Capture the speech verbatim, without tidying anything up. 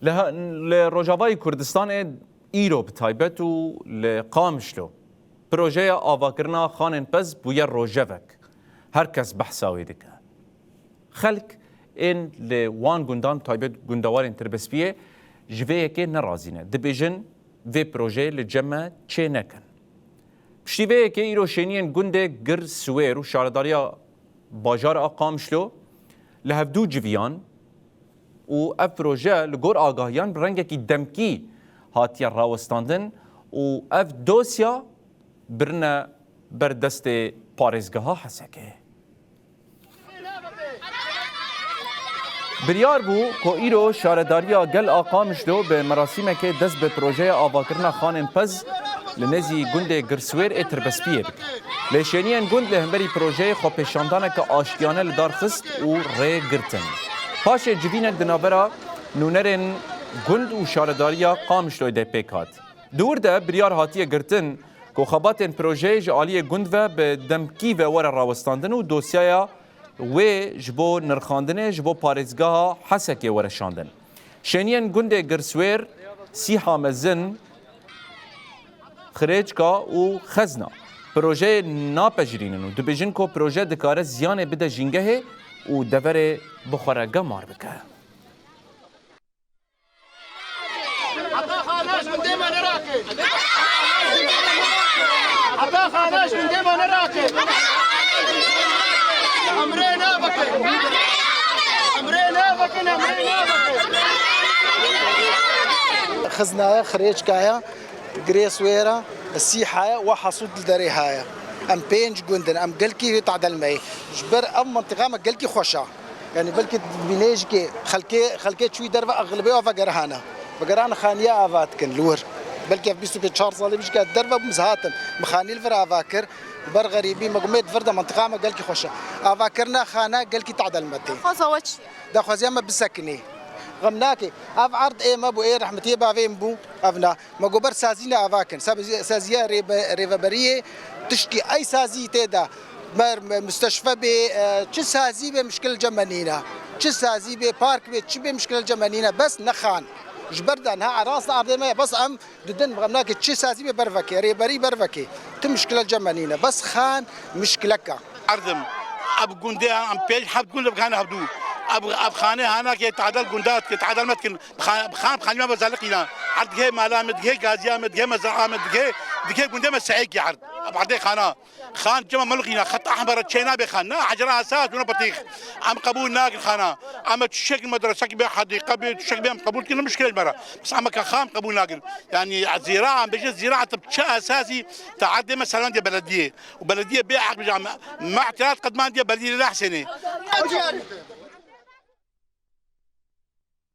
Li, li Rojavayê Kurdistanê îro bi taybet û li Qamişlo projeya avakirina xanên pez bûye rojevek. Her kes behsa wê dike. Xelk ên li wan gundan, bi taybet gundewarên Tirbespiyê, ji vê yekê nerazî ne. Dibêjin, vê projeyê li cem me çê nekin. Piştî vê yekê îro şêniyên gundê Gir Siwêr û şaredariya bajara Qamişlo li hevdû civiyan û ev proje li gor agahiyan bi rengekî demkî hatiye rawestandin û ev dosya birine ber destê parêzgeha Hesekê. Biryar bû ku îro şaredariya gel a Qamişlo bi merasîmekê dest bi projeya avakirina xanên pez li nêzî gundê Girswêr ê Tirbespiyê bike. Lê şêniyên gund li hemberî projeyê xwepêşandaneke aştiyane li dar xist û rê girtin. Paşê civînek di navbera nûnerên gund û şaredariya Qamişloyê de pêk hat. Di wir de biryar hatiye girtin ku xebatên projeyê ji aliyê gund ve bi demkî ve were rawestandin û dosyaya wê ji bo nirxandinê ji bo parêzgeha Hesekê were şandin. Şêniyên gundê Girswêr, Sîha Mezin, Xirêçka û Xezna projeyê napejirînin û dibêjin ku proje dikare ziyanê bide jîngehê û deverê bi xwe re gemar bike. Heta xaneş min dêma nerake. Heta xaneş min dêma nerake. Emrê nabikin. Emrê nabikin, emrê nabikin. Xiznaya, Xirêçkaya, Girê Swêra, Sîhaya û Hesûd li derê haya. Em pênc gund in, em gelkî wê tadel me yê. Ji ber ev mintiqa me gelkî xweş a. Yani belkî dibînê jikê xelkê, xelkê çûyî derve exlibê ava gerhana. Vegerana xaniya ava dikin li wir. Belkî ev bîst û pênc çar salê bijike derve bûm, ez hatim. Min xanî li vir ava kir. Ber xerîbî me gumê di vir de mintiqa me gelkî xweş e. Avakirina xana gelkî tadel me tê. Xweza we çi ye? Daxwaziya me bisekinê. Xem nake. Ev erd ê me bû, ê rehmetiyê bavê min bû. Ev na. Me got ber sazî ne ava kin. Sab-, saziya rêbe-, rêveberiyê tişkî ey sazî tê de. Mer, me, musteşfe bê, e, çi sazî bê mişkil cem me nîne. Çi sazî bê, park bê, çi bê mişkil cem me nîne. Bes ne xan. Ji ber de niha rast ardê me ye. Bes em didin, em nake çi sazî bê ber vekê, rêberî ber vekê. Ti mişkil cem me nîne. Bes xan mişkilek e. Erdim. Ev gundê em pênc heft gund bi xane hevdû. Ev, ev xanê hanakê tadel gundat ke tadel me dikin. Bi xa-, bi xan, bi xanî me be zeliqîna. Her digê mala me, digê gaziya me, digê mezraa me, digê, digê gundê me seyekî erd. Bi erdê xana. Xan cema meliqîna, xet ehmer çê nabe xan. Na, hecera esas, dûna batîx. Em qebûl nakin xana. Em tişek medresekî be, hedîqe be, tişek be, em qebûl dikin, muşkil me re. Bes em ke xan qebûl nakin. Yani, zira, em bêje zira, çi esasî, te erdê me selandiye belediyê. Û belediyê bê heq bêje, em, me îtiraz qedmandiye belediyê Lehsênê.